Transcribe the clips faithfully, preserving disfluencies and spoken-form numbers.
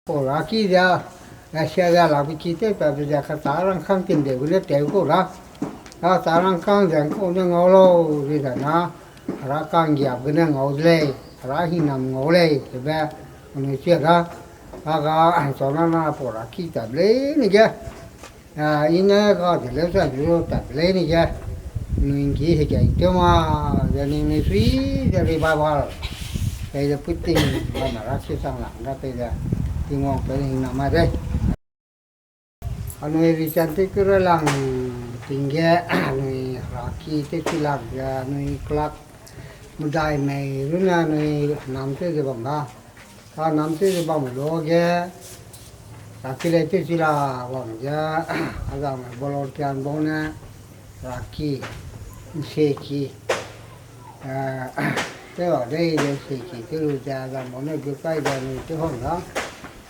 Pau ra ki ze, a sia ze la be ki tew pa be ze kata rangkâng tinde gu ne tew kau ra. Kata rangkâng ze kau ne ngau lau ze na, hera kanggiap gene ngau de lei, hera hingnam ngau lei, hebe, anui chia da. A ga, chana na pau ra ki ta be lei ne ge. A, i ne ga de leu sa lu ta be lei ne ge. Nui nggi hege tew ma, ze ning ne sui, ze revival. Pei ze puting, bam ra si sang la, ga pei ze. Tingwang pei hingnam ma de. Anui Richan tew kura lang ting ge, anui hera ki tew chi lak ge, anui kelak medai mei runne anui nam tew ze bam da. A nam tew ze bam lu ge, hera ki lei tew chi la wang ge, a zang me volunteer bau ne, hera ki, nsie ki, eh, tew a dei de nsie ki tew lu ze, a zang bau ne gu kai ze anui tew hang da.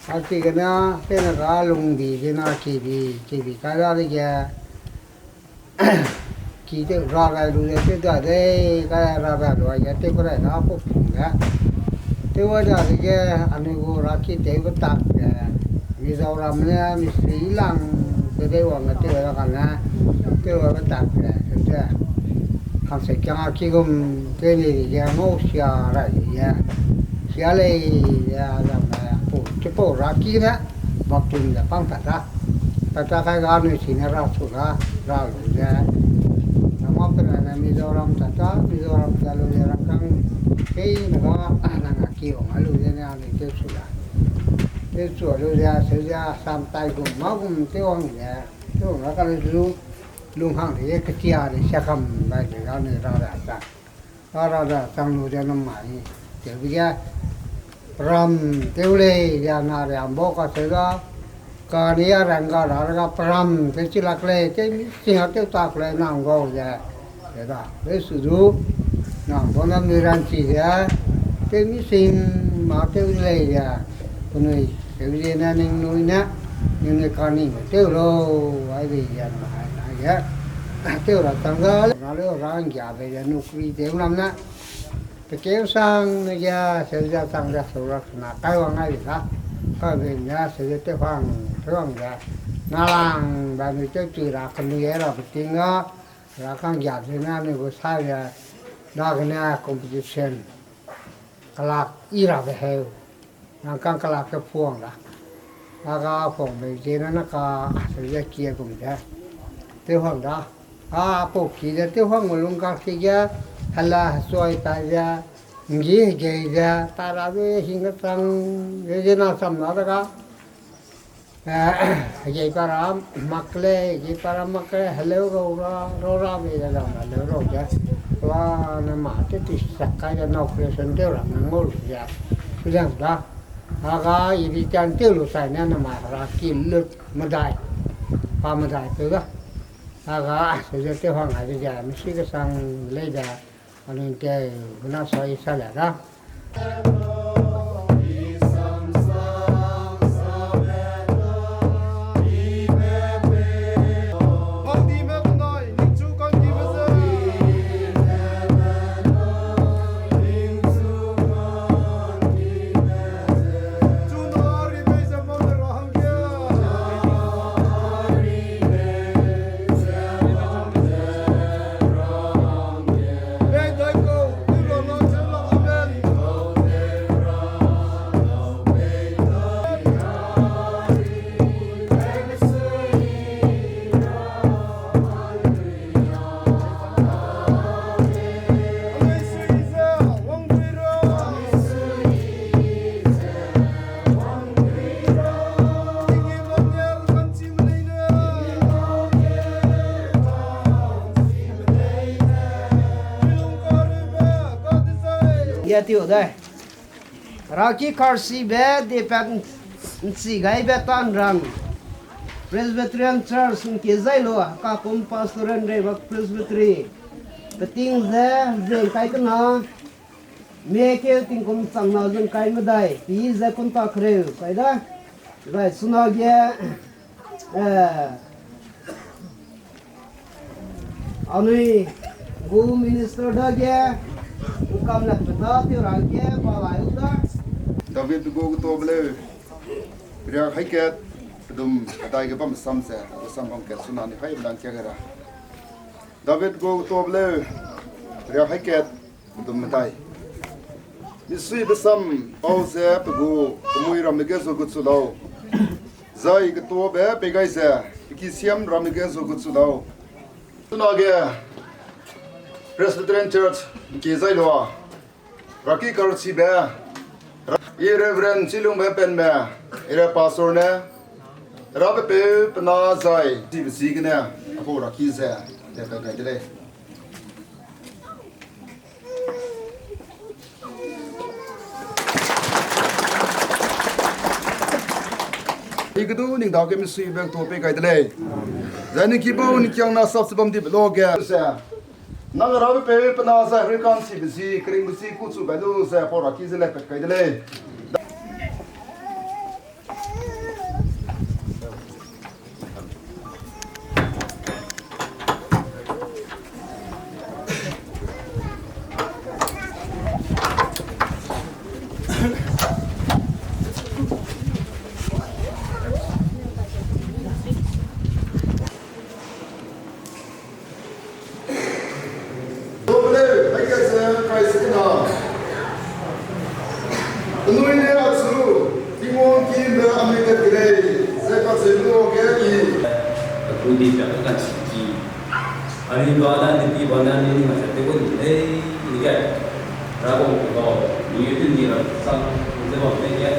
A chigene, tene ga lungbi zena kibi, kibi kai dadege, ki tew ra gai lu ze tew da dei, kai ra gai lu ge tew ku rai da pau pung ge. Tew a dadege, anui gu hera ki tew be tak ge, Mizoram ne mistri lang, pe dei wang ge tew ra kane, tew be tak ge, tew ze. Hangse kiang a ki gum tew ni ge ngau sia rai ge. Sia lei, ya, ya, me, pau, chipau hera ki ne, baptism ze pang pat da. Pat ta kai ga anui si ne ra su da, ra lu ze. Nama pe ne Mizoram ta ta, Mizoram ta lu ze rangkâng, kei ne ga, nang a ki wang a lu ze ne anui tew su da. Tew su lu ze, seu ze, sam tai gum, ma gum, tew wang ze. Tew wang a ka lu zu, lung hang de, ketia de, sia kam bai de, ga anui ra ra ta. Ra ra ra chang lu ze namai, tewbe ge, peram tew lei ze na riambau ka seu da, kane a rang ga ra ga peram tew chi lak lei, tew mising a tew tak lei nang gau ze, ze da, lei su du, nang bau ne nui ranchi ze, tew mising ma tew lei ze, penui, tewbe ziene ningnui ne, ningnui kaningbe tew lau, ai bei ze namai, ai ge, tew ra chang ga, na leu ra nggiabe ze nukri tew lam ne, pe keu sang ne ge, seu ze chang ze seu ra sena, kaiwang ai bei da, kaibe ne, seu ze tew hang, tew hang ze, nalangbe anui tew chui ra, kenui ai ra beting ga, ra kanggiabe ne, anui gu sai ze, dagene competition, kelak i rabe heu, rangkâng kelak ke puang da. A ga puangbe ziene na ka, seu ze kie gum ze. Tew hang da. A pau ki ze tew hang gu lung kak si ge, hela hesuai tai ze, nggi hegei ze, ta ra ze hing kechang, ze ziena sam na de ga. Eh, hegei pa ra mak lei, hegei pa ra mak lei, heleu rau ra, rau ra bei ze lam heleu rau ze. Wa ne ma tew ti sak kai ze inauguration tew ra nang ngau lu ze. Pe zang da. A ga invitation tew lu sai ne namai hera ki lut medai. Pa medai peu da. A ga, seu ze tew hang ai de ze, misi kesang lei ze. Anui tew, guna soi sa le da. Ya tiu dai. Raki karsibe depat nchi gaibe tanrang. Presbyterian Church nki zai lo, Hekakum Pastoral Nreiwak Presbytery. Peting ze, ze kai kena, me keu tingkum chang na zun kai medai, pi ze kunta kereu, kai da. Zai suna ge, eh, anui gu minister dage, ukam le peta tiu ra ge, pa lai u da. David gu keto beleu. Riak haikat, pedum medai ge bam sam ze, sam bam kat suna ni hai blan kia ge ra. David gu tob leu, riak haikat, pedum medai. Misui besam pau ze pe gu kemui ramme ge zu gu chu lau. Zai ketobe pei gai ze, pe ki siam ramme ge zu gu chu lau. Chunage Presbyterian Church ki zai lua. Raki karchibe, i Reverend Chilungbe Penme, i re pastor ne, rabe peu pena zai, chibe ziegene, apau raki ze, de pe gai de lei. I kedu ning dage misui bek to pe gai de lei. Zai ning kibau ning kiang na sap se bam di belo ge. Ze. Nang rabe peu pena zai rui kan chibe zi, kering be zi ku chu bai lu ze pau raki ze le pet kai de lei. Dobeleu, haikese Christ kena. Penui ne achu, Tingwang kibe anui kat kelei, ze kacheu lu ge i. Achu di pia ka chi ki. Ani ba na ni pi ba na ni ni ma sa te ko ni lei, ni ge. Ra ko ko, ni ye tin ni ra sa, ni ze ba te ge.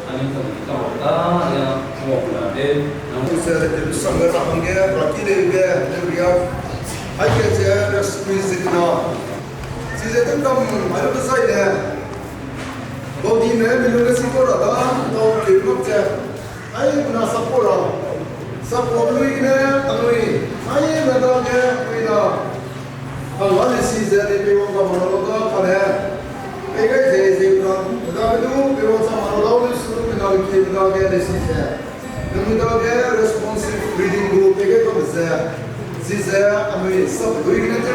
Ani sa ni ka ba ta, ya, ko na de. Na mu se de sang ra hangge, ra ki de ge, de ria. Haikese, ra squeeze na. Chize tew kam, ai lu zai ne. Baudime, mi lu ge si ko ra da, dau ke lu ze. Ai, na sa ko ra. Sa ko lui ne, anui. Ai, na da ge, anui na. Hangga lesi ze, ni pe wang ka ma ra da, ka ne. Pe gai ze, ze na. Da ge du, pe wang sa ma ra da, lui su, pe na ke, da ge, lesi ze. Nang dage responsive reading gu pege kabe ze, chize anui sap dui gene te.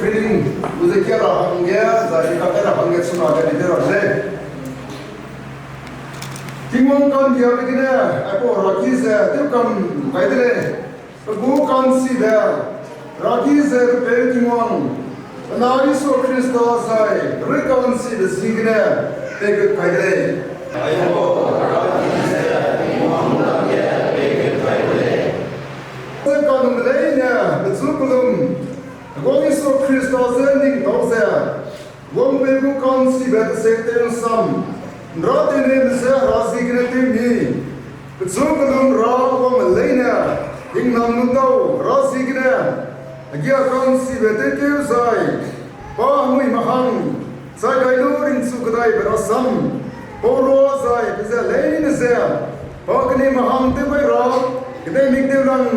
Feeling, uze kia ra hangge, zai ka ra hangge suna de de ra le. Tingwang kan dia begine, aipau ra ki ze, tew kam gai de lei. Pe gu kanchibe, ra ki ze pe peu Tingwang, pe na Jisu Khrista zai, rui kanchibe ziegene, peigut kai de lei. Ze kanung de leine, pechu pelum, Tingwang Jisu Khrista ze ning tau ze, wangpeu gu kanchibe tesek tew nsam, nra tew ne mese ra ziegene tew mi, pechu pelum ra wang leine, hingnam nu tau ra ziegene, agia kanchibe tew keu zai, pa hemui mahang, chai gai lu ringchu kedaibe rasam, pau rua zai pe ze leine ze, pa keni mahang tew gai ra, kedei mik tew lang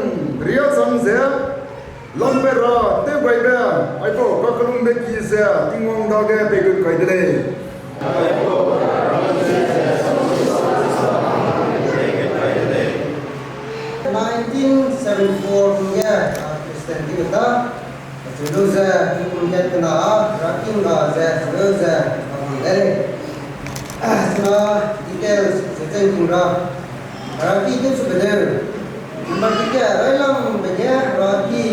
ria chang ze, lampe ra tew gaibe, aipau kakellumbe ki ze Tingwang dage peigut kai de lei. Nineteen seventy-four ge, ah, Senti keta, acheu lu ze, tingkum kat kena a, Hera ki ngga ze, acheu lu ze, a bam de lei. Chuna details ze chang ting ra. Hera ki tewchube deu. Number ki ge, railang be ge, Hera ki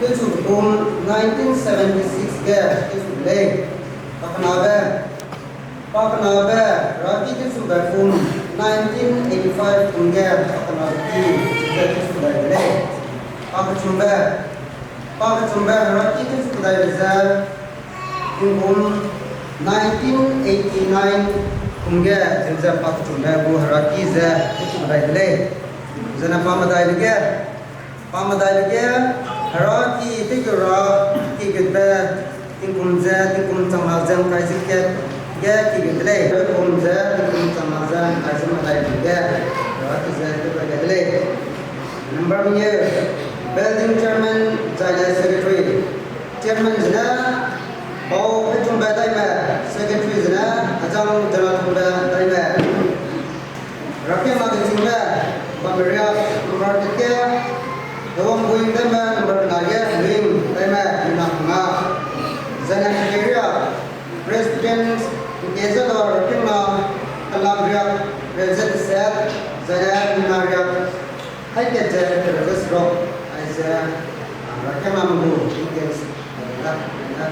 tewchube kum nineteen seventy-six ge tewchube lei. Pakenabe, pakenabe, Hera ki tewchube kum nineteen eighty-five kum ge pakenabe ki ze tewchube lei. Pakechumbe, pakechumbe Hera ki tewchube dai ze, tingkum nineteen eighty-nine kum ge, ze pakechumbe gu Hera ki ze tewchube dai de lei. Zene pamedaibe ge, pamedaibe ge, Hera ki tewkeu ra, ki gutbe, tingkum ze, tingkum changna ze ngkai ze kat ge ki gut de lei. Tingkum ze, tingkum changna ze ngkai ze medai ge, Hera ki ze tewbe gai de lei. Number mengeu, building chairman, zai ne secretary. Chairman zene, Pau Hechumbe Daime, secretary zene, Ajang Jonathanbe Daime. Rapiama kechingbe, bambe riak, number ket ge, Hewangbuing Daime, number kena ge, Ling Daime, mina kena. Zene secretary, President, Ngkezalo Rapiama, kalam riak, reuze deset, zene mina riak. Hai kat ze, reuze seruk, aize, Rapiama menu, details, da, da.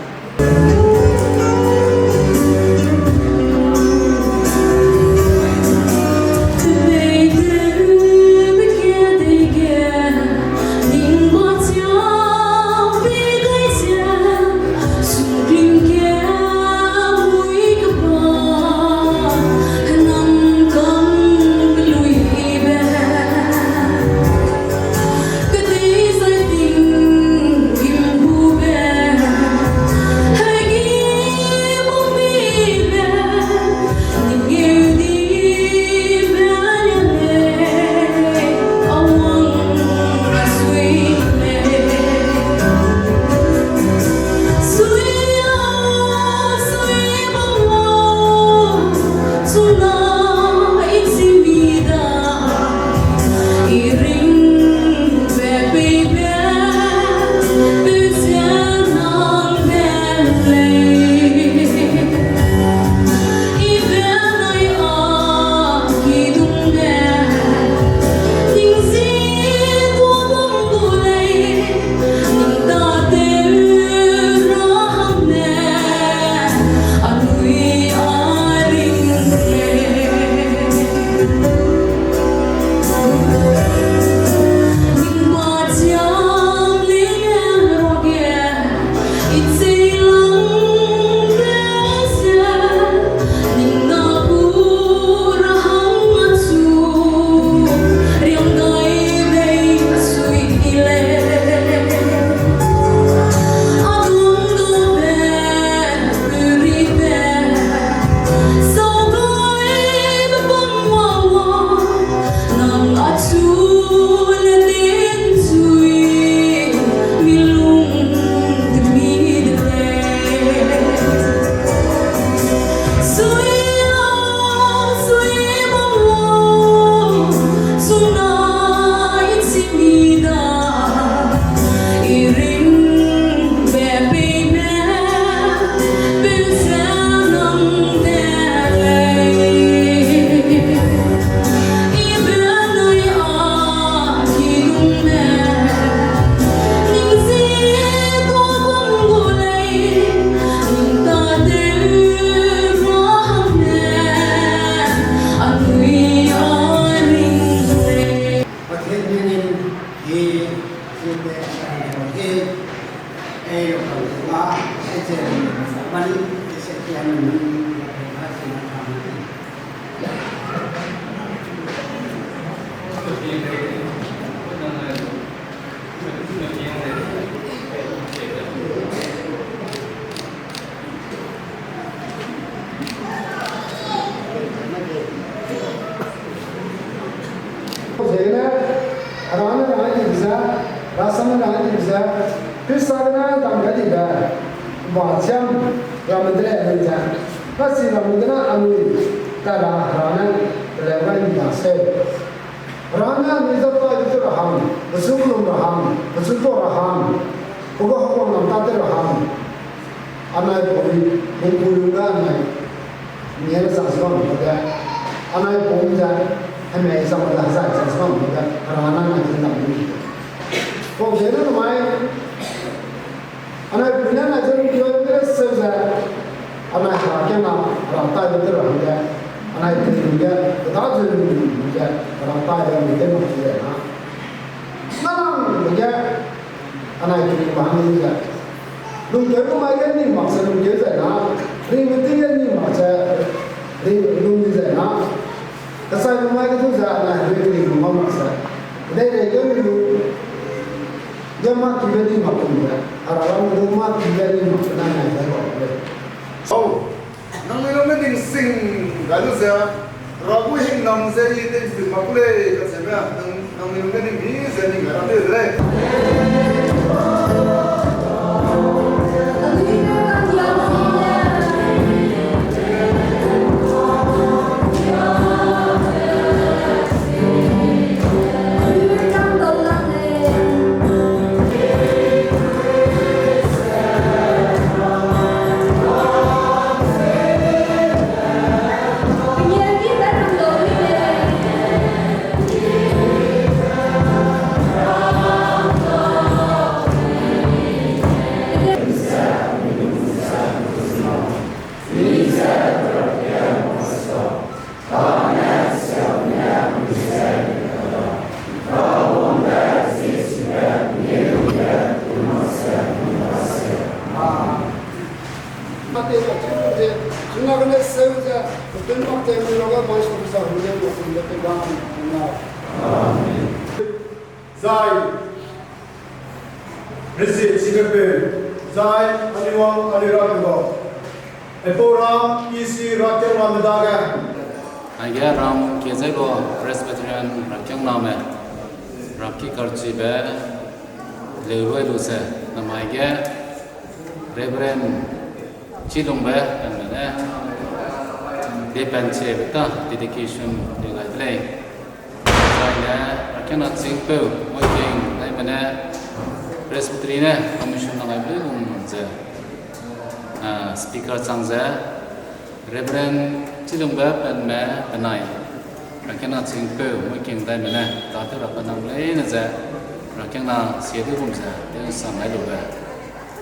Zegene, Hera ne rang dibe ze, Hera sam ne rang dibe ze, Khrista gene dam gai dibe, ba chiam, ramme de lei ze. Kasiram gene anui, ta ra Hera ne, peleu gai di da se. Hera ne anui za tai de tu ra hang, pechu kelum ra hang, pechu tau ra hang, Pega hapang lam ta te ra hang. Anai pui, mungpui lu ga anai. Mie le sang se bam lu ge. Anai pum ze, hemei sang ze, hezai sang se bam lu ge. Hera nai nai zin lam lu. Pau ze na mai. Anai pui na nai zin lu ge se ze. Anai hera ke na, hera tai lu te ra hang ge. Anai pui lu ge, da zin lu ge, hera tai lu ge ma ze na. Nang lu ge. Anai kering ba hang lu ze. Lungkeu lu mai ge ning mak ze lungkeu zai na, ring lu ting ge ning mak ze, ring lung di zai na. Kasai lu mai ge du ze anai hebe kering lu mak ze. Dei dei ge lu, ge ma ki be ning mak lu ze. Ara ram lu ma ki be ning mak ze nai nai zai ba lu. Au. Nangnui lungge ning sing gai lu ze, Hera gu hingnam ze i tei zi mak lei kacheube, nang, nangnui lungge ning mi ze ning gai ra de lei. Zai, rezie chibepeu, zai, anui wang, anui ra keba. Epau ram, isi ra keu ram dage. Aige ram kie zai gu Presbyterian rakiangname, ram ki karchibe, leu roi lu ze, namai ge, Reverend Chilungbe, pen me ne, de pen chebe ta, dedication, de gai de lei. Zaine, rakiangna chingpeu, moi king, dai me ne, Presbytery ne, commission na gai blui lung ze, ah, speaker chang ze, Reverend Chilungbe pen me penai, rakiangna chingpeu, moi king dai me ne, ta tew ra penang leine ze, rakiangna sie du gum ze, tew sang gai lube.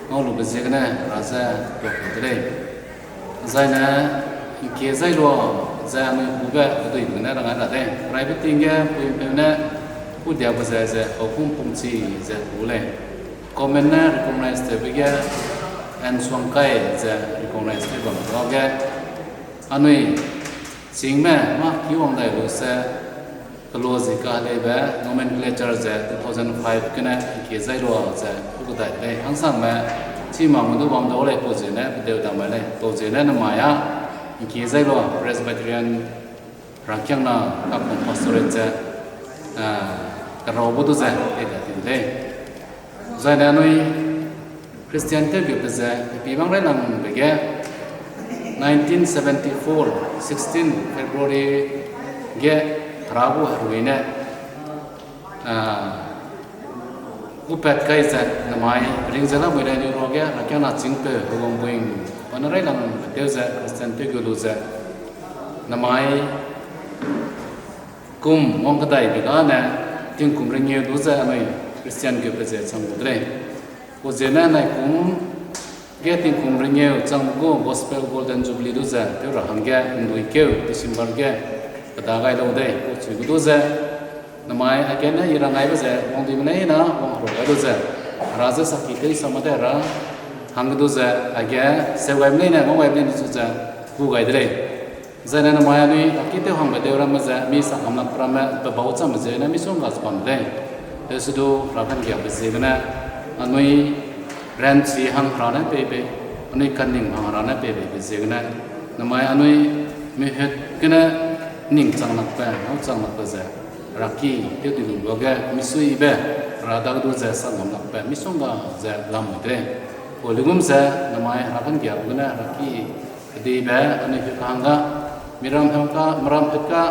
Ngau lube ziegene, ra ze, rok de lei. Zaine, nkie zai lua, ze anui hube, kedui gene rang ai la de. Private ting ge, pui peu ne, pu dia bu ze, ze, kau kum pum chi, ze, pu lei. Comment ne recognize tewbe ge, N Suangkai ze recognize tew bam lage. Anui, chingme, mâ ki wang dai lu se, kelo zi kaheleibe nomenclature ze two thousand five gene nkie zai lua ze, ku kedai de lei. Hangsangme, chi ma ngu du bam dau lei, pau ziene, pedeu dam mai lei, pau ziene namai a, nkie zai lua Presbyterian, rakiangna, kapung pastorate ze, ah, kerau bu du ze, e da di de lei. Zaine anui Christian tewbe pe ze, pe pi bang railangbe ge, nineteen seventy-four, sixteen February ge, Hera gu herui ne, ah, gu pat kai ze, namai ring ze lamui dai ni ruage, rakiangna chingpeu, Heguangbuing, pa ne railangbe tew ze, Christian tewbe lu ze, namai, kum wang kedaibe gane, tingkum ringeu du ze anui Christian gu pe ze chang gu de lei. Pau ziene nai kum ge tingkum ringeu chang gu Gospel Golden Jubilee du ze, tew ra hangge, ndui keu December ge, keda gai lau dei, pau chui gu du ze, namai aigene i rang gaibe ze, wang duime leine, wang hera gai du ze, ra ze saki tew sa ma de ra, hangge du ze, aige, seu gaime leine, wang gaime leine chu ze, gu gai de lei. Zaine namai anui, aki tew hangbe tew ramme ze, mi sa hamlak ramme, pe bau chamme ziegene, misongga ze bam de lei. Tewse du, ra ka'nggiabe ziegene, anui, ranchi hang hera ne pei bei, anui kaning hang hera ne pei beibe ziegene, namai anui, mihut gene, ning chang lakbe, nâu chang lakbe ze, raki, tew di lu luage, misuibe, ra dage du ze, sa ngam lakbe, misongga ze, lam de lei. Pau luigum ze, namai, ra ka'nggiabe gene, raki, kedibe, anui hut hangga, miram hangka, miram hutka,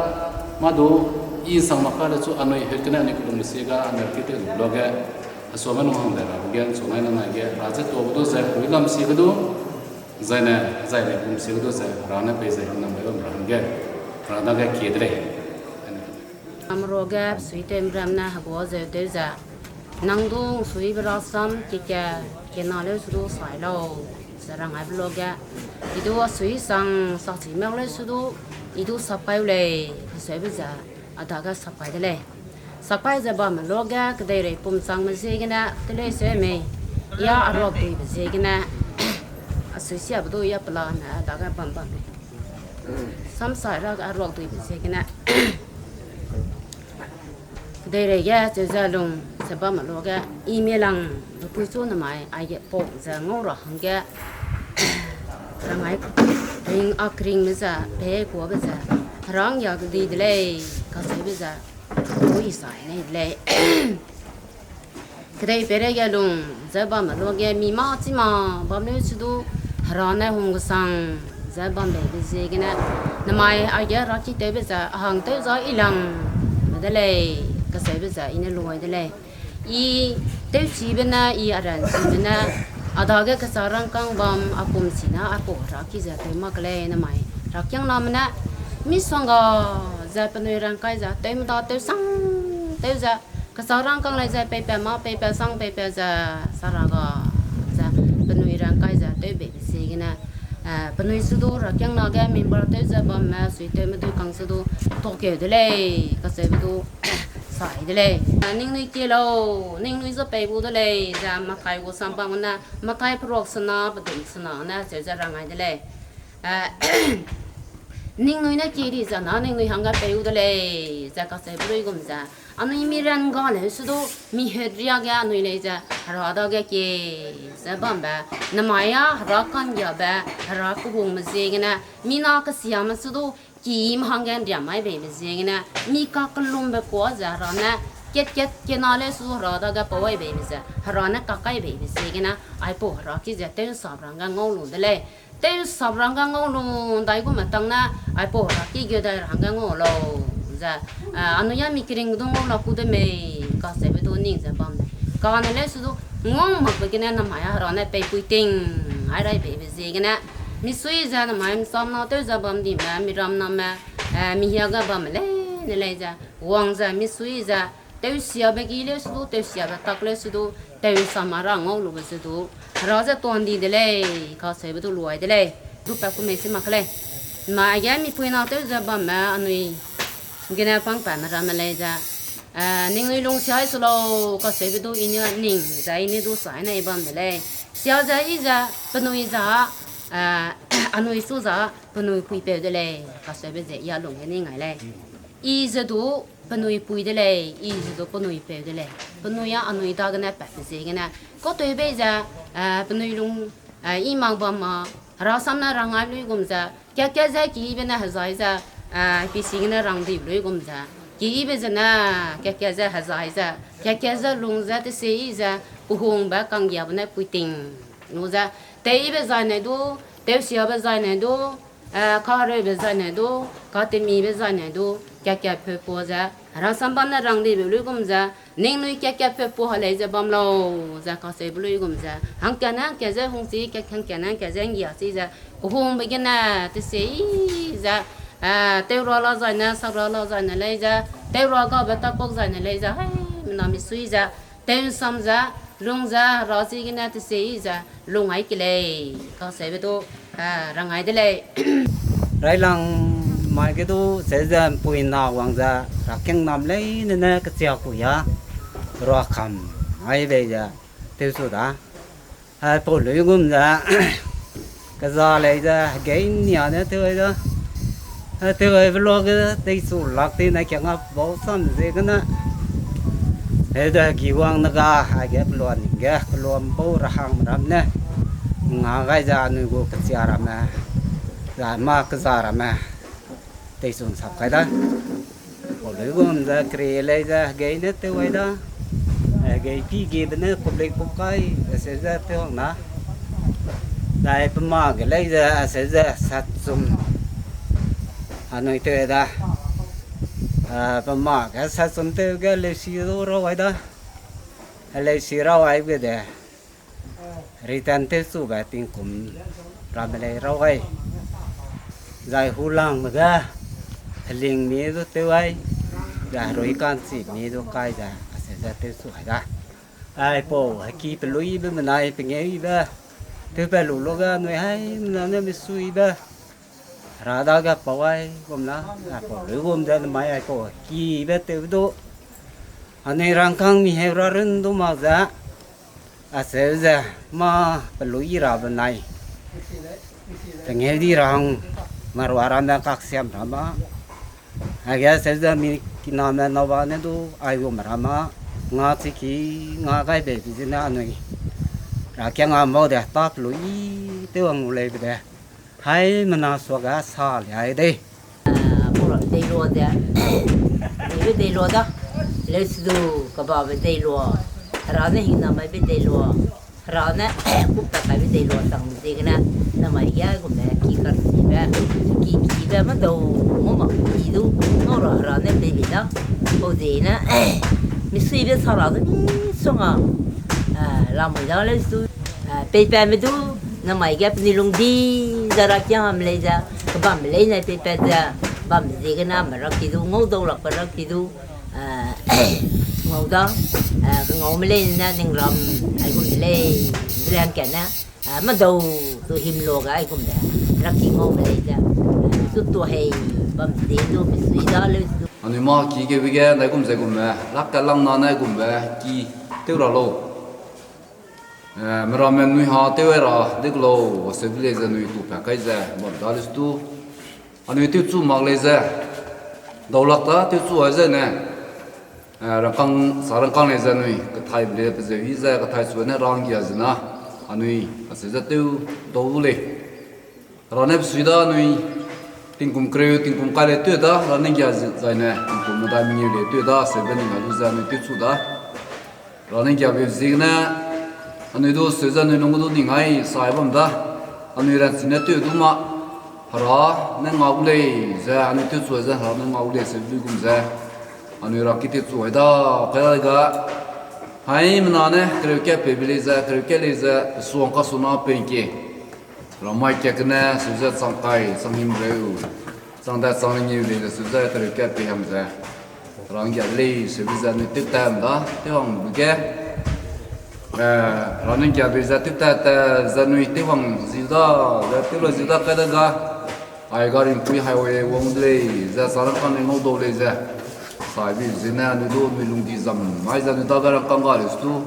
mâ du, i sang mak ka le chu anui hut gene anui kelungbe sie ga, anui ki tew lu luage, Suame lung hang de ra ge, suame nang ai ge, ra ze tuâ ge du ze, hui lam si ge du, zaine, zaine kum si ge du ze, ra ne pei ze, nang bai bam ra hangge, ra dage kie de lei. Amro ge, sui tem ram ne hegua zeu tew ze, nang du sui be rasam, keke, kena leu su du sai lau, ze rang ai be lo ge, i du a sui sang, sakchi mak leu su du, i du sap kai u lei, kaseu be ze, a dage sap kai de lei. Sap kai ze bamme lo ge, kedeirei pum changme ziegene, telei se mei, ya a ruak duibe ziegene, a sui sia be du ya pelane, a dage bam bam lei. Samsai ra a ruak duibe ziegene. Kedeirei ge cheu ze lung ze bamme lo ge, i mie lang, be pui chu namai, aige pau ze ngau ra hangge, rangai ring a kringme ze, pe kuâ be ze, rang ya di de lei, kaseu be ze, ui sai nei de lei. Kedei peireige lung ze bamme lo ge mi mâ chi mâ bam leu su du, hera ne hung kesang ze bam bei be ziegene, namai aige hera ki tew be ze, a hang tew za i lang me de lei, kaseu be ze i ne luai de lei. I tewchibe ne, i a ranchibe ne, a dage kechâ rangkâng bam, a pum si ne, aipau hera ki ze tew mak ke lei namai, herakiangname ne, misongga ze penui rangkai ze, tewme da tewsang, tew ze, kechâ rangkâng lei ze peipat mâ, peipat sang, peipat ze, saraga ze, penui rangkai ze, tew bei be ziegene, eh, penui su du, herakiangna ge member tew ze bamme, sui tewme dui kang su du, tuâkeu de lei, kacheube du, sai de lei. Eh, ningnui kie lau, ningnui ze pei gu de lei, ze Mathai gu sam bam ne, Mathai peruak sena, pedum sena ne, cheu ze rangai de lei. Eh, ningnui ne kie di ze na, ningnui hangge pei gu de lei, ze kacheube luigum ze. Anui mi ran ga leu su du, mi het riage anui lei ze, hera dage kie ze bambe, namai a hera ka'nggiabe, hera kehungme ziegene, mina kesiame su du, kime hangge ’ndiam mai beibe ziegene, mi kakellumbe kuâ ze hera ne, kat-kat kena leu su hera dage pau ai beibe ze, hera ne kakai beibe ziegene, aipau hera ki ze tew'nsap rangge ngau lu de lei. Tew'nsap rangge ngau lu ’ndaigum metang ne, aipau hera ki ge dai ra hangge ngau lau ze, eh, anui a mi kering du ngau la ku de mei, kacheube du ning ze bam de. Kane leu su du, ngau makbe gene namai a hera ne peipui ting, ai rai beibe ziegene, misui ze namai ’nsamna tew ze bam dime, miramname, eh, mihiage bamme leine lei ze, wang ze misui ze, tewsiabe gi leu su du, tewsiabe tak leu su du, tew'nsam a ra ngau lube ze du, hera ze tuan di de lei, kacheube du luai de lei, du pa ku mei si mak lei. Namai aige mipuina tew ze bamme anui gene pangpame ramme lei ze, eh, ningnui lungsia ai su lau, kacheube du i ne ning ze i ne du sai ne i bam de lei. Sia ze i ze penui za, eh, anui su za penui puipeu de lei, kacheube ze i a lung ge ning ai lei. I ze du penui pui de lei, i ze du penui peu de lei. Penui a anui dagene pat ziegene, kautewbei ze, eh, penui lung, eh, i mak bam ma, hera sam ne rang ai luigum ze, kat-kat ze kibe ne hezai ze, eh, pisi gene rang di luigum ze, kibe zene, kat-kat ze hezai ze, kat-kat ze lung ze, tese i ze, kehungbe ka'nggiabe ne puiting lu ze, teibe zaine du, tewsiabe zaine du, eh, kahereube zaine du, katemibe zaine du, kat-kat peu pua ze, hera sam bam ne rang dibe luigum ze, ningnui kat-kat peu pua ha lei ze bam lau, ze kacheube luigum ze, hangkat ne hangkat ze hungchi, kat hangkat ne hangkat ze ’nggia chi ze, kehungbe gene, tese i ze, eh, tewra la zaine, sakra la zaine lei ze, tewra gabe tak pak zaine lei ze, haimena misui ze, tew'nsam ze, lung ze, hera ziegene tese i ze, lung ai ke lei, kacheube du, eh, rang ai de lei. Railang mai ge du, cheu ze ’mpuina wang ze, herakiangnam leine ne kechia kui a, ruakam ai bei ze, tewsu da. Aipau luigum ze, keza lei ze, hegei nia ne tew ai da. Tew aibe luage, teisu lak tei ne kiang a bau sam ziegene. Hede hegi wang ne ga, aige pelua ning ge, kelua ’mbau rahangme ram ne. Nga gai ze anui gu kechia ramme, za mâ keza ramme. Teisu ’nsap kai da. Pau luigum ze kere lei ze hegei ne tew ai da. Hegei pi gebe ne kublei kukai, aseu ze tew hang na. Zai pe mâ ge lei ze, aseu ze satchum. Anui tew ai da. Ah, pe mâ ge satchum tew ge leusi du rau ai da. Heleusi raw ai ge de, return tewchube tingkum ramme lei raw ai. Zai hulangme ge, helingmi du tew ai, zai herui ka'nchimi du kai ze, acheu ze tewchu ai da. Aipau heki peluibe menai pengeuibe, tewpat lu lu ge anui haimena ne misuibe, Hera dage pau ai gum na, aipau luigum ze namai aipau hekibe tew du, anui rangkâng mi heu ra run du mak ze, acheu ze, mâ peluî rabe nai, pengeu di ra hang, marua ramme kaksiam ra ma, aige acheu ze mi kiname nawa ne du aigum ra ma, nga chiki, nga gai beibe zene anui, herakiang a mau de ta peluî tew wang lu leibe de, haimena suage sa liai dei. Pura deilua de, neibe deilua da, leusi du kebabe deilua, Hera ne hingnamaibe deilua, Hera ne kupat kaibe deilua chang ziegene, namai ge gumbe ki karchibe, ki kibe mâdau, ngau mak ki du, ngau ra Hera ne pei bei da, pau ziegene, misuibe sa ra du misongga, lamui da leusi du, peipame du, namai ge penui lungdi ze herakiangme lei ze, kebambe leine peipat ze, bambe ziegene me raki du, ngau dau lakbe raki du, ngau da, ngaume leine ning ram, aigum de lei, ze hangkatne, mâdau du himlua ge aigum de, raki ngaume lei ze, zu tuâ hei, bam zie du misui da leusi du. Anui mâ ki keube ge, ndaigum ze gumme, rakkatlangna ne gumbe, ki tew ra lau. Meramme nui ha tew ai ra de kelau, acheu de lei ze anui tupat kai ze, bam da leusi du. Anui tewchu mak lei ze, daulak ta tewchu ai zene, rangkâng, sa rangkâng lei ze anui, kethaibe lei pezeu i ze, kethai chu ne ranggia zena, anui, acheu ze tew dau du lei. Hera ne pesui da anui, tingkum kereu, tingkum kai lei tew da, Hera ne nggia zaine, tingkum medai mengeu lei tew da, seube ning ai lu ze anui tewchu da. Hera ne nggiabe ziegene, anui du seu ze anui lung du ning ai sai bam da, anui ranchi ne tew du ma, Hera ne ngau lei ze, anui tewchu ze Hera ne ngau lei seu du gum ze, anui raki tewchu ai da, kai da ga, haimena ne kereu kat peibe lei ze, kereu kat lei ze, pesuang kasuna pengke. Ramai kat gene, seu ze chang kai, chang himreu, chang da chang ringiu lei ze, seu ze kereu kat pei hang ze. Hera nggiabe lei, seube ze anui tewtat da, tew hangbe ge. Hera ne nggiabe ze tewtat ta ze anui tew hang zi da, ze tew la zi da kai da ga. Ai gari mpui highway wang de lei, ze sa rangkâng ne ngau dau lei ze. Saibe ziegene anui du anui lungdi zam, mai ze anui dage rangkâng ga lei stu.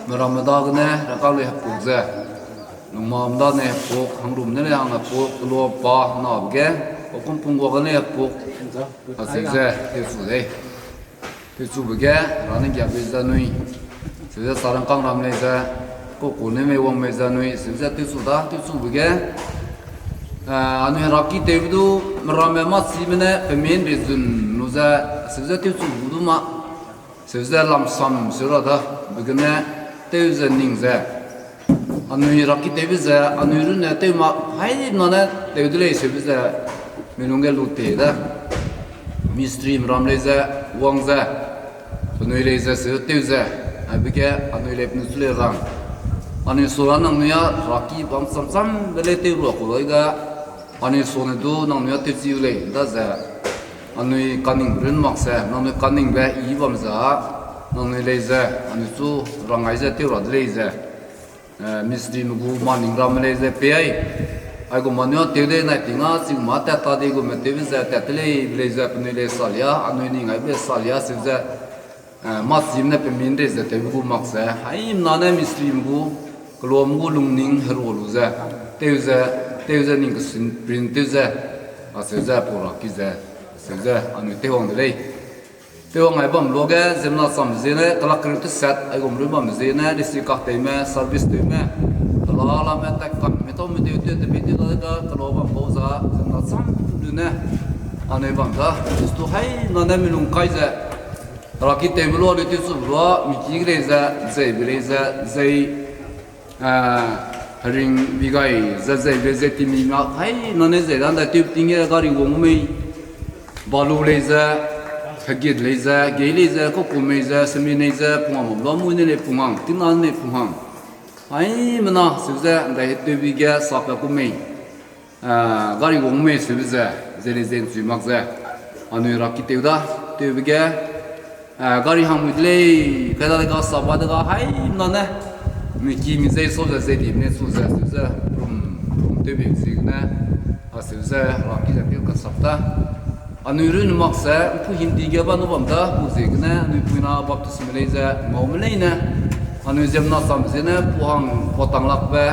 Meramme dagene rangkâng lei hepuk ze. Lungmam dane hepuk, hangrum ne lei hang hepuk, kelua pa nabe ge, pa kumpung gua gene hepuk. Acheu ze, tewchu lei. Tewchube ge, Hera ne nggiabe ze anui. Seu ze sa rangkâng ram lei ze, kuku ne mei wang mei ze anui, seu ze tewchu da, tewchube ge. Anui Heraki tewbe du, meramme mâchime ne, pemin rezun lu ze, seu ze tewchu gu du ma. Seu ze lamsam seu ra da, be gene, tew ze ning ze. Anui Heraki tewbe ze, anui runne tew mak, haimena ne tew de lei seube ze, mi lungge lu te da. Mistri meram lei ze, wang ze, penui lei ze, seu tew ze, aibe ge, anui lei penui chu lei rang. Anui sura nangnui a, Heraki bam cham cham de lei tew rua ku lei ga, anui sune du nangnui a tewchi lei, da ze, anui kaningbe run mak ze, nangnui kaningbe i bam ze, nangnui lei ze, anui chu rangai ze tew ra de lei ze. Mistrime gu maning ramme lei ze pei ai. Aigum anui a tew de nai ting a, chigum a tat ta di gume tewbe ze tat te lei, be lei ze penui lei salia, anui ning aibe lei salia, seu ze, mâchime ne pemin rei ze tewbe gu mak ze, haimena ne mistrime gu, keluame gu lungning herua lu ze, tew ze, tew ze ning kesin print tew ze, acheu ze pau Heraki ze, acheu ze anui tew wang de lei. Tew wang ai bam luage, ziemmena cham ziene, kelak kereu teset, aigum run bam ziene, lisi kak teime, service tewme, hela lame, tat kak, mi tau mi tew tew, temi tew da ga, kelau bam bau za, ziemmena cham lu ne, anui bam da, stu haimena ne mi lung kai ze, Heraki tewme lua, anui tewchu lua, mi ki lei ze, zeibe lei ze, zei, hering bi gai ze zeibe ze timi mak haimena ne zei da, ndai tew ting ge gari wang mei, balu lei ze, Hegit lei ze, gei lei ze, kau kum mei ze, semi nei ze, pung hang bam la mui ne lei pung hang, tingna ne lei pung hang. Haimena seu ze, ndai hetewbi ge sape kum mei. Ah, gari wang mei seube ze, ze lei ze nchui mak ze. Anui ra ki tew da, tewbe ge, ah, gari hang mui de lei, kai da de ga sap ba de ga haimena ne. Mi ki mi zei sau ze, ze di ne chu ze, seu ze, rum, rum tewbe ziegene, a seu ze, ra ki ze tew kasap da. Anui run mak ze, mpu Hindi ge ba nu bam da, pu ziegene, anui puina baptisme lei ze, ngaume leine. Anui ziemmena sam ziegene, pu hang, pa tanglakbe,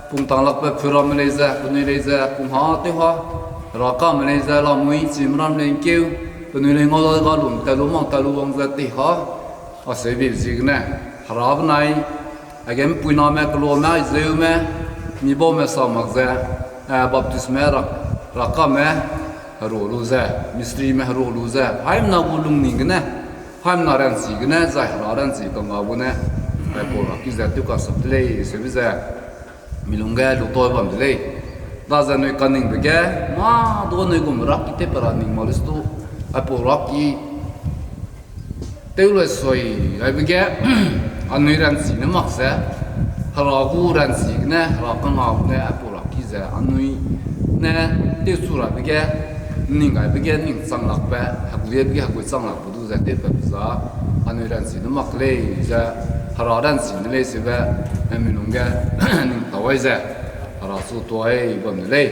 pung tanglakbe, pura me lei ze, penui lei ze, pung ha, tew ha, ra kame lei ze, lamui, chimram lei nkeu, penui lei ngau da ga lum, ta lu mang, ta lu wang ze, tei ha, a seu bi ziegene, hera benai, aige mpuiname, keluame, aizeume, mi baume sa mak ze, eh, baptisme ra, ra kame, heru lu ze, mistrime heru lu ze, haimena gu lungning gene, haimena ranchi gene, zai hera ranchi kangga gu ne, aipau ra ki ze tew kasap de lei, seube ze, mi lung ge lu tau bam de lei. Daze anui kaningbe ge, mâ du anui gum ra ki tew pe ra ning mak lu stu, aipau ra ki tew lui sui, aibe ge, anui ranchi ne mak ze, hera gu ranchi gene, hera kangga gu ne, aipau ra ki ze, anui ne, tewchu rabe ge, ning gaibe ge, ning chang lakbe, hegui be ge, hegui chang lakbe du ze, tewpat za, anui ranchi ne mak lei ze, hera ranchi ne lei seube, eh, mi lung ge, ning tau ai ze, hera chu tuai bam de lei.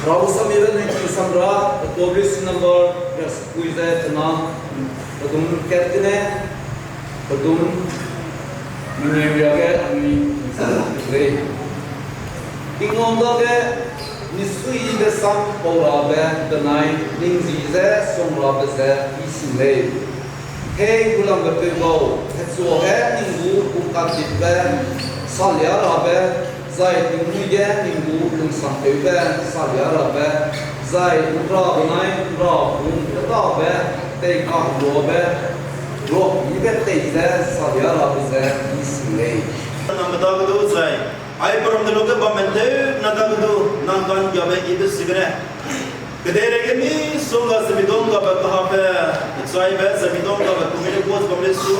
Rausamibe ne ki samra, Tourist number, yes, pui ze chena, pedum kat gene, pedum, mengeu ria ge anui, lei. Tingwang dage, misuibe sam pau rabe benai, ningzi ze song rabe ze, i sing lei. Hei gulambe peu gau, hechuage ning gu kungkatbitbe, salia rabe, zai tingnui ge ning gu lungsangtewbe, salia rabe, zai nra benai nra pung ketabe, tei kaheluabe, ruakyibe tei ze salia rabe ze i sing lei. Nang medage du zai, ai peram de luge bam men tew na dage du, nang ka'nggiabe i de sigene. Kedeireige misongga ze midonggabe kahabe, chaibe ze midonggabe kungmine kuat bam lei su.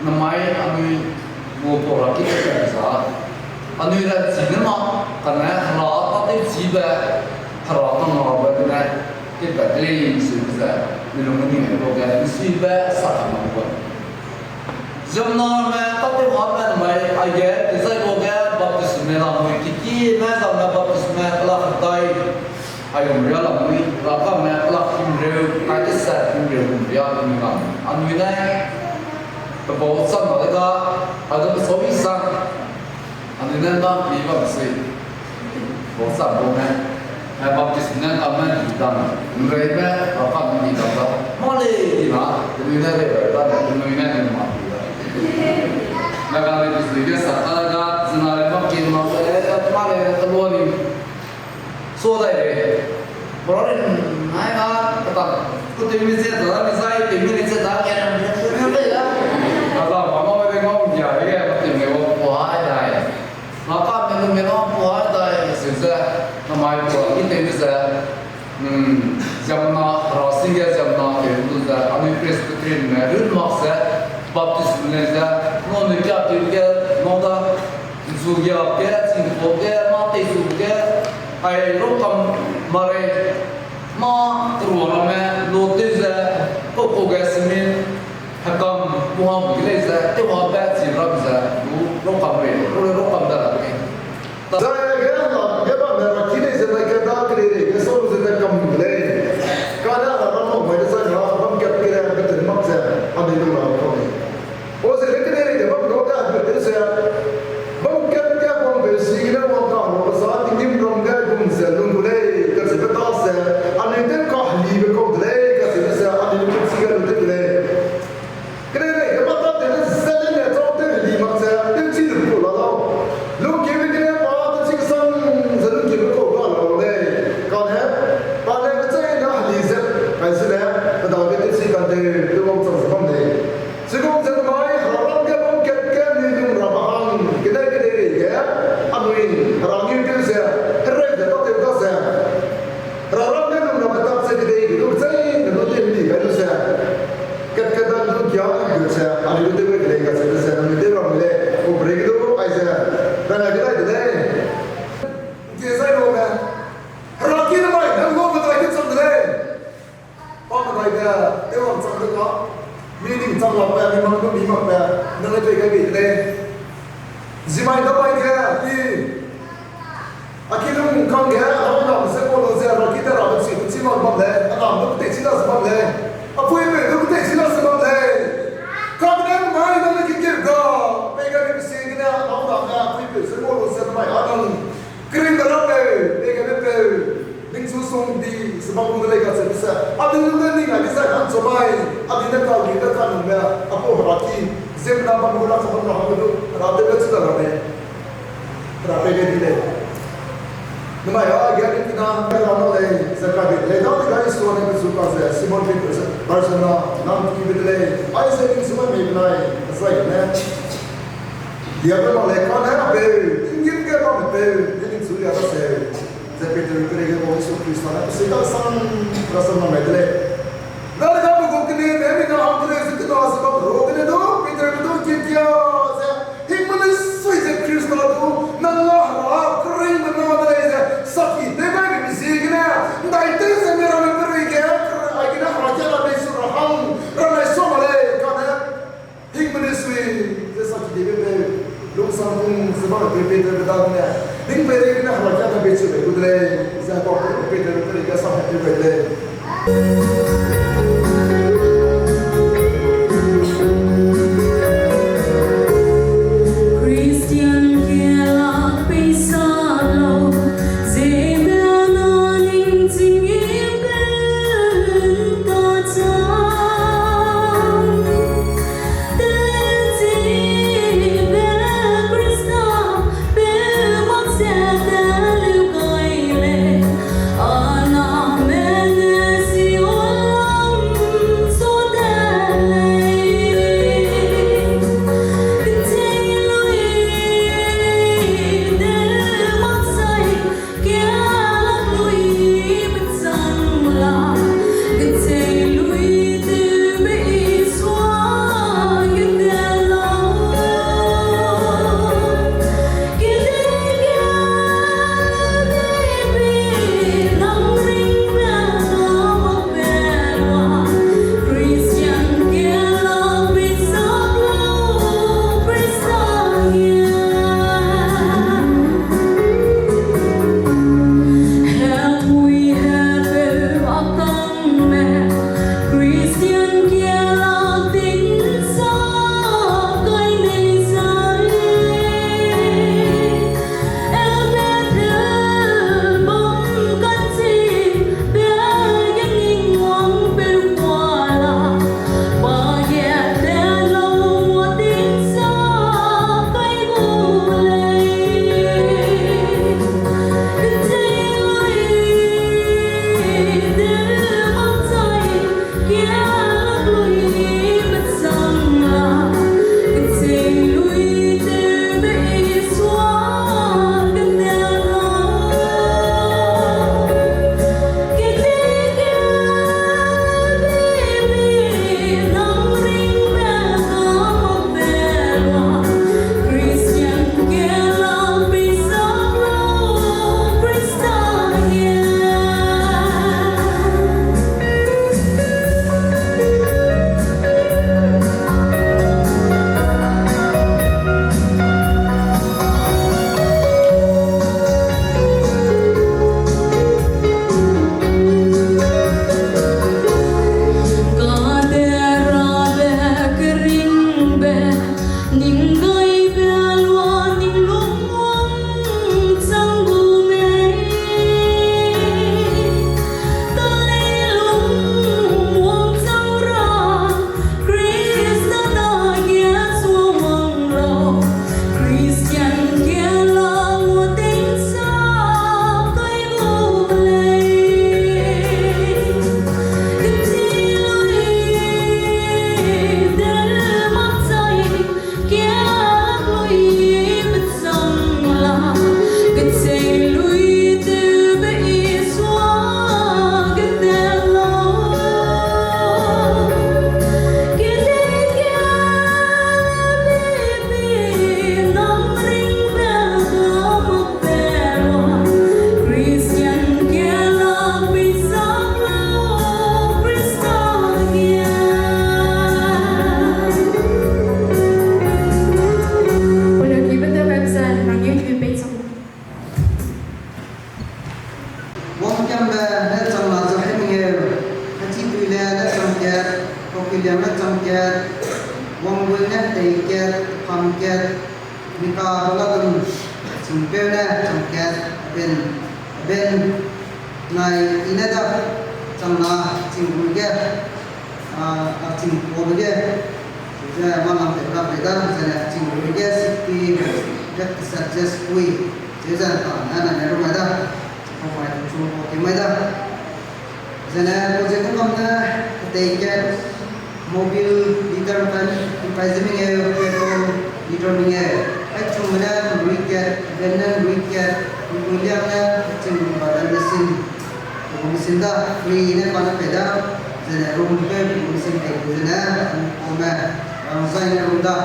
Namai anui gu pau ra ki te sa, anui ra chi ne ma, kane hera ta te chibe, hera ta ngabe ne, te pe te lei su ze, mi lung ni me lo ge, mi si be sa ka ma ko. Ziemmena me, ta te ha me namai, aige, te zai lo ge, baptism me la mui, ki ki me, zang me baptism me, la dai. Ai gum ria lamui, la ka me, la kim reu, kai te sa kim reu gum ria, mi lam. Anui ne, pe bau cham ma de ga, ai dum so i sang. Anui ne na pi bam sui. Bau cham bau me. Ai baptism ne ka me di dang. Nrei me, la ka me di dang da. Ma le di na, anui ne rei rei da, anui ne ni ma di da. Na ka le di sui ge sa ka ga, zina le ma kin ma le, ma le, ta lo ni. So dai re. Bro rin, nai na, kata, ku te mi ze da, mi zai, te mi ze da, ke na, ke na, ke na. Kata, ba mo be ngau ya, ke, ku te mi wo, po hai dai. Na ka me lu me ngau po hai dai, se ze, na mai po, ki te mi ze. Hmm, ziemmena, ra sing ge ziemmena, ke lu ze, anui Presbyterian me, run mak ze, Baptist me ze, no ne kia te ke, no da. Nzu giak ge, chingpau ge, mâ teizu ge, ai rokam marei, mâ kerua ramme, lo tew ze, kau kau ge simin, hekam, puham ge lei ze, tew ha be chi ram ze, lu rokam rei, lu rokam da ra ge. Zai ge, ge bam ne ra ki lei ze, mai ge da, ke lei lei, ge sau ze, da kam ge lei. Ka da, ra bam mai de zai na, bam kat ge, ge te mak ze, a de lu ra kau lei. Pau ze le kedei rei ge bam gau da, be tew ze, bam kat ge bam peu si gene wang ka hangbe za tinggîm ram ge gum ze lung gu lei, kacheube ta ze, anui tew kahelibe kau de lei, kacheube ze, anui lu kat si ge lu tew de lei. Kedei rei ge mâ ta tew ne ze le ne chau tew heli mak ze, tew chi lu ku la lau. Lungkiebe gene pa tew chi kesang ze lungkiebe kau ga la lau lei. Kane, pa ne kecheîne heli ze, kai ze le, pe dage tew chi kan tew, tew wangchang ze bam lei. Chigum ze namai, hera ram ge bam kat ge anui lung ra ba hang, kedei kedei rei ge, anui, hera ngeu tew ze, hereu ze tâtew da ze. Hera ram ge lung rabe tak ze kedei ge lu kecheîne lu tew heli gai lu ze. Kat kat da lu kia gai lu ze, anui lu tew gai de lei kacheube ze, anui tew ram de lei, ku brei ge lu, ai ze, dana kedai de lei. Ntie zai lu me. Hera ki namai, nang lu me dai kechang de lei. Pa medai ge, tew wangchang de ka, mi ning chang lakbe, mi mang du mi makbe, nang le pei gai bei de lei. Zimai damai ge, i, a kilung kangge, a nang ze ngau lu ze, ra ki te rabe chi, chi mak bam lei, a nang du ketei chi la ze bam lei, a puipeu du ketei chi la ze bam lei. Kane mai nang le kikeu ga, pei gai bei pe sie gene, a nang dage, a puipeu ze ngau lu ze, mai a nang, keringbe rapeu, pei gai bei peu, ningchu sung di, ze bam gu de lei kacheube ze, a di lu ne ning a di zai nang chu mai, a di ne kau di ne kanungbe, a pau hera ki, ziemmena bam gu la ze bam ra hangge du, hera tewbe chi la ra lei. Hera pei gai di lei. Namai a ge ringkina, hera nâu lei, ze kai bei de lei, dadege Isua ne pechu ka ze, Simon Peter ze, Barzena, nang kibe de lei, aize ningchu mai mei benai, zai ne, diabe mak lei kane, a peu, tinggîm ge bamme peu, ne ningchu lia daseu. Ze Peter kereige bau Jisu Khrista ne, pesui kasang, kasang mak mei de lei. Dadege pe gu kene ne, mina hang keleu ze kena ze bam ru gene du, Peter du kikia ze, hingme ne sui ze Khrista du, nang a hera, keringbe na de lei ze, saki tew gai beibe ziegene, ndai tew ze mi ramme perui ge, aigene herakiangna bei su ra hang, ranai sua mak lei, kane, hingme ne sui, ze saki debe peu, lungsangpung ze bam peu Peterbe dagene, hingpeireigene herakiangna bei chu bei gu de lei, ze bam peu Peterbe perui ge sam hepeu gai de lei. Christian ke lak peisa lau, zeme na ning chingbe ta chang. kat, pam kat, mika bala dun, chingpeu ne chang kat, aben, aben, nai i ne da, chang na, ching gu ge, a, a ching po ge, ze ma lang te ka pe da, ze ne ching gu ge, sixty, kat sat ze sui, ze ze ta, na, na, ne ru mai da, ching po mai, ching po ke mai da. Zene project kam ne, tei kat, mobile litre kan, kai ze mengeu, petrol litre mengeu. Ai chum ne, rui kat, ben ne, rui kat, rui liang ne, ching ba da machine. Machine da, free ne pa ne pe da, zene room pe, machine pe, zene, kome, rangzai ne room da.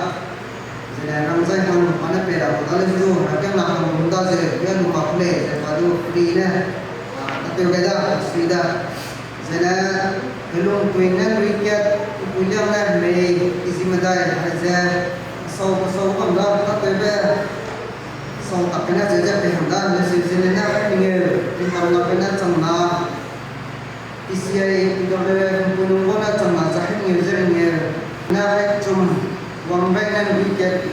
Zene rangzai hang pa ne pe da, pa da le zu, rakiang na hang room da ze, ya lu pa kule, ze pa du free ne, a, kateu gai da, sui da. Zene, helung tui ne rui kat, pui liang ne mei, izi medai, hai ze, sau, sau kam da, kateu be, sau tak ne ze ze pe hang da, le zi zene ne, mengeu, tingkam na pe ne chang na, P C I, P W F, Punungbo ne chang na za hengeu ze ringeu. Na hai chum, Wangbai ne rui kat,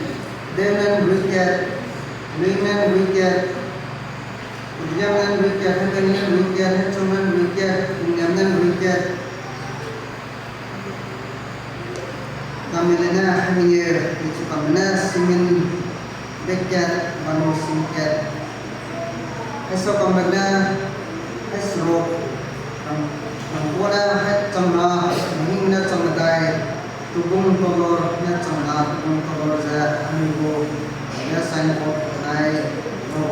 Deu ne rui kat, Lui ne rui kat, Udiang ne rui kat, Heben ne rui kat, Hechum ne rui kat, Ungnem ne rui kat. Kamile ne hengeu, ichu kam ne simin, Bekat, banu singkat. Haiso kam ne, haisro, kam, kam kua ne, hai chang na, hing ne chang medai, tubung tolor ne chang na, tubung tolor ze, anui gu, ya sign board nai, ro,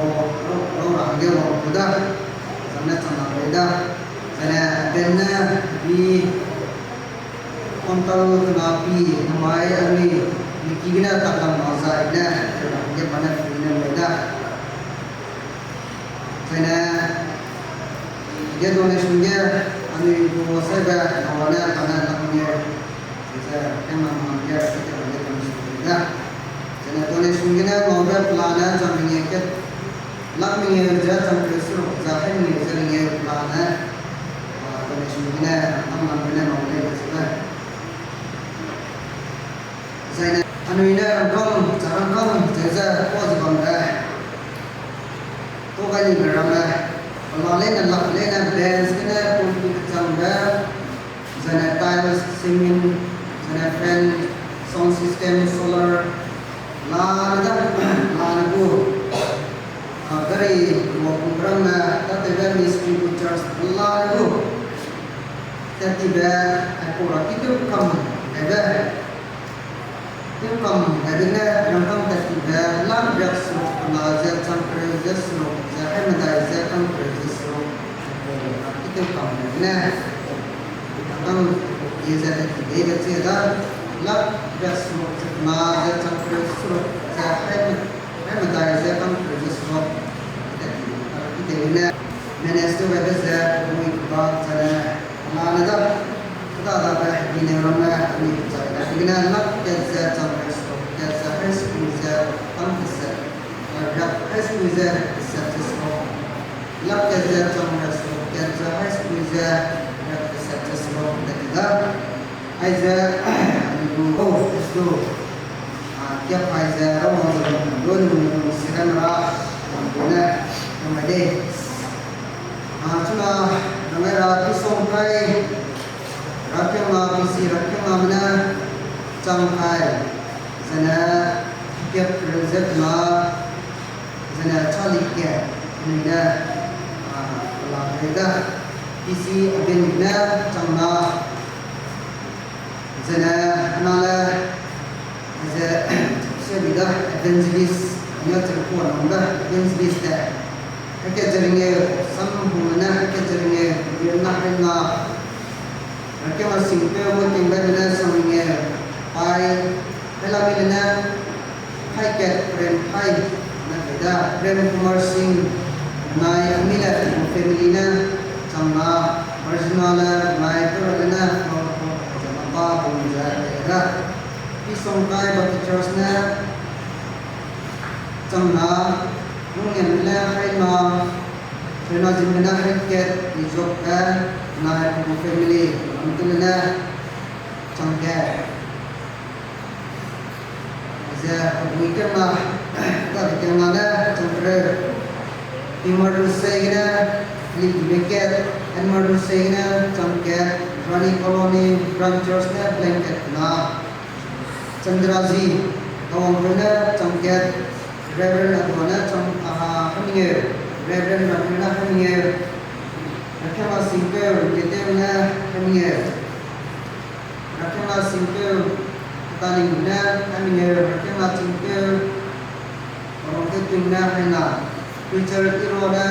ro, ro, ra ge ro, ro da, zang ne chang na, ro da, zene, ben ne, bi, Kontal kena pi, namai anui, miki gene taklam ma zai ne, ge pa ne pi ne mai da. Zene, ge donation ge, anui gu saibe, nawa ne, pa ne taklam ge, ze, kena ma ge, ge donation ge da. Zene donation gene, nawa be plan ne, zang menge ke, lak mengeu ze chang keu seruk ze hai mengeu ze mengeu plan ne, a, donation gene, tam lam gene nau lei ze da. Zaine, anui ne rangkâng, za rangkâng ze ze, kua ze bambe. Toga ni be ramme, pela leine lak leine bench gene, pulpit changbe, Zene tiles, cement, zene fan, sound system, solar, la ne da, la ne gu, a, gari, wa program me, tatebe mistri gu charge, la ne gu. Tatibe, ai pura ki tew kam, tebe. Tew kam, tebe ne, rangkâng tatibe, lak riak seruk kena ze, chang kereu ze seruk, ze hai medai ze, chang kereu ze seruk. Ki tew kam ne, rangkâng, ye ze tatibe be chi da, lak riak seruk ze kena ze, chang kereu seruk ze hai me, hai medai ze, chang kereu ze seruk. Ki tew ne, manage tew be ze, mui ba ze ne, la ne da, da da be, bi ne ram ne, mi zai da, bi ne, lak kat ze, chang kereu seruk kat ze, hai seruk ze, chang kereu ze, riak hai seruk ze, riak ze seruk. Lak kat ze chang riak seruk kat ze hai seruk ze riak kat ze seruk kat da. Aize, anui gu, oh, let's go. A, kia pai ze, ra wang ze, lu ne, lu ne, lu ne, sirem ra, lu ne, lu ne, de. A, chuna, nangai ra, tu song kai, ra kiang na, tu si ra kiang na, mene, chang kai, zene, kiap, zet na, Zene chali ke, anui ne, a, la rei da, P C Abin ne chang na, zene ana le, ze, se bi da, evangelist, ane chang kua nang da, evangelist de. Heke zeringe, sam hu ne, heke zeringe, bi na, hai na, Rakema singpeu mo tingbe ne sang ringe, pai, hela mi ne, hai kat Prem hai, na kai da, Prem Kumar Singh, nai ami le, family ne, chang na, marginal le, nai, to le ne, to, to, zama ba, bum ze, kai da. Pi song kai, Baptist Church ne, chang na, nung ngen le, hai na, China zin gene hai kat, i zok ge, nai pu family, lam tu gene, chang ge. Ze, Abui Kemna, Tari Kemna ne, changkereu. Tingmarusei gene, Liki Beket, Enmarusei gene, changkat, Rani Colony, Grand Church ne, blanket na. Chandraji, Tawangpeu ne, changkat, Reverend Adua ne, chang, aha, hemingeu, Reverend Rameu ne, hemingeu, Rakema Singpeu, Keteu ne, hemingeu. Rakema Singpeu, Taling ne, hemingeu, Rakema Singpeu, Orongte Ting ne, haina, Richard Iro ne,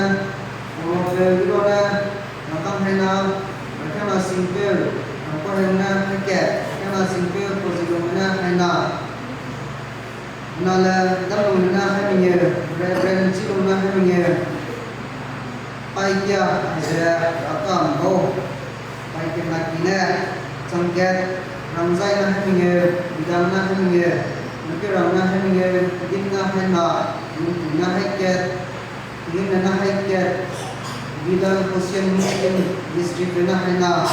Orongte Iro ne, Rakang haina, Rakema Singpeu, Rangkoreng ne, heke, Rakema Singpeu, Kozilung ne, haina. Nale, Damlung ne, hemingeu, Reverend Chilung ne, hemingeu. Paikia, ze, Rakam bau. Paikia Maki ne, changkat, Rangzai ne, hemingeu, Bidang ne, hemingeu, Mukirang ne, hemingeu, Dim ne, haina, Mungtu ne, haikat, Lim ne, haikat, Bidang Kosian Muslim District ne, haina,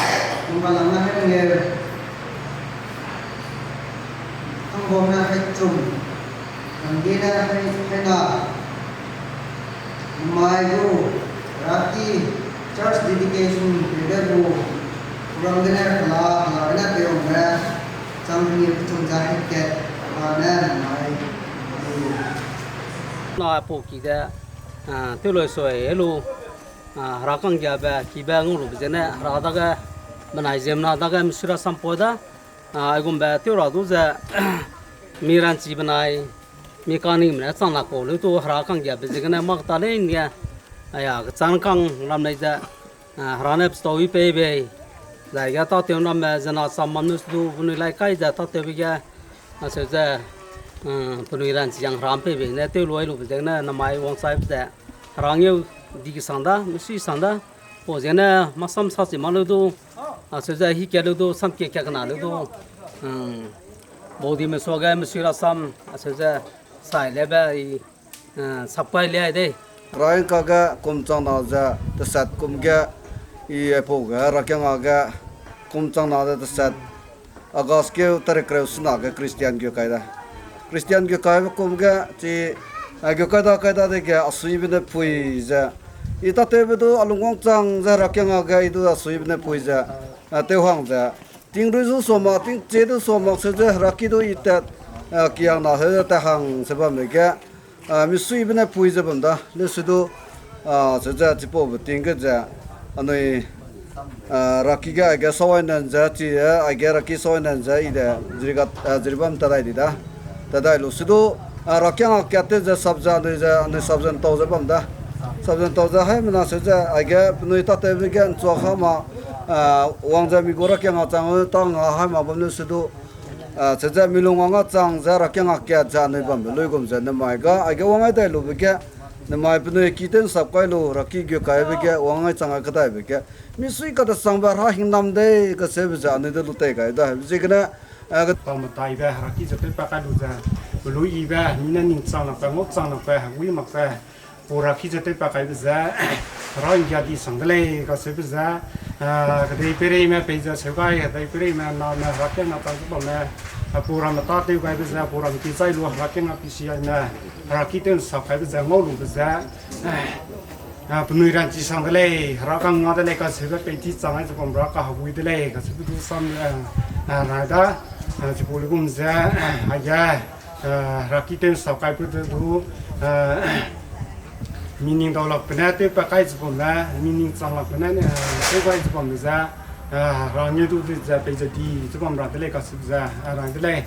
Mungbalang ne, hemingeu, Hangbam ne, haichum, Kangge ne, hai, haina, Mai gu, Raki, church dedication, pebe gu, program gene, la, la gene, peyong ne, chang heni, pechum za, haikat, la ne, mai, gu. Na pau ki de, ah, tew loi soi, elu, ah, hera kanggiabe, kibe ngau lube zene, hera dage, benai ziemmena dage, misui rasam pau da, ah, aigumbe tew ra du ze, mi ranchi benai, mi kaningme ne chang la kau leu du, hera kanggiabe ziegene mak ta lei nge, aya, kechang kang lam lei ze, ah, hera ne pestau i pei bei, zai ge tâtew ramme, zena cham mam nu du, penui lai kai ze tâtewbe ge, aseu ze, ah, penui ranchi yang hera mpei bei ne, tew loi lube ziegene, namai wangchaibe ze, hera ngeu di kesang da, misui sang da, pau ziegene, masam sa chi mak leu du, aseu ze, hi kat leu du, sam kat kat kena leu du, mm, baudime suage, misui rasam, aseu ze, sai lebe, i, eh, sapkai liai dei. Hera hingkage kum changna ze tesat kum ge, i aipau ge, herakiangna ge, kum changna ze tesat, August keu tarik kereu sena ge Christian geu kai da. Christian geu kaibe kum ge, chi, eh, geu kai da kai dadege asuibe ne pui ze. I tâtewbe du a lungwang chang ze herakiangna ge i du asuibe ne pui ze, eh, tewhang ze. Tingrui zu sua mak, tingchie du sua mak, seu ze heraki du i tat, eh, kiangna heu ze tat hang se bambe ge, ah, misuibe ne pui ze bam da, leu se du, ah, seu ze chipaube ting ge ze, anui, ah, heraki ge aige sawai nan ze, chi, eh, aige heraki sawai nan ze, i de, zirigat, eh, ziribam tadai di da, tadai lu se du, ah, herakiangna kat tew ze sap ze, anui ze, anui sap ze ntau ze bam da. Sap ze ntau ze haimena seu ze, aige penui tâtewbe ge nchua ha ma, ah, wang ze mi gu herakiangna chang, tang nga haima bam leu se du, ah, seu ze mi lung wang a chang ze herakiangna kat ze anui bambe luigum ze nemai ga, aige wang ai dai lube ge, nemai penui ki tew nsap kai lu, heraki geu kaibe ge, wang ai chang ai kadaibe ge, misui kadesangbe hera hingnam dei kaseube ze anui de lu tei gai da, ziegene, eh, pau medaibe heraki ze tew pa kai lu ze, peluibe, mi ne ning chang lakbe, ngau chang lakbe, hegui makbe, pau heraki ze tew pa kaibe ze, hera nggia di sang de lei kaseube ze, eh, kedei peireime pei ze seu gai, kedei peireime name herakiangna chang ze bamme, eh, pau ramme tâtew kaibe ze, pau ramme ki zai lu herakiangna P C I me, heraki tew nsap kaibe ze, ngau lube ze, eh, ah, penui ranchi sang de lei, hera kangga de lei kaseube pei ti chang ai ze bam ra kahegui de lei kaseube du sam, eh, eh, rai da, eh, chipau luigum ze, eh, aige, eh, heraki tew nsap kaibe de du, eh, mi ning dau lakbe ne tew pa kai ze bamme, mi ning chang lakbe ne, eh, tew kai ze bamme ze, eh, hera ngeu du de ze pei ze di ze bam ra de lei kaseube ze, eh, rai de lei.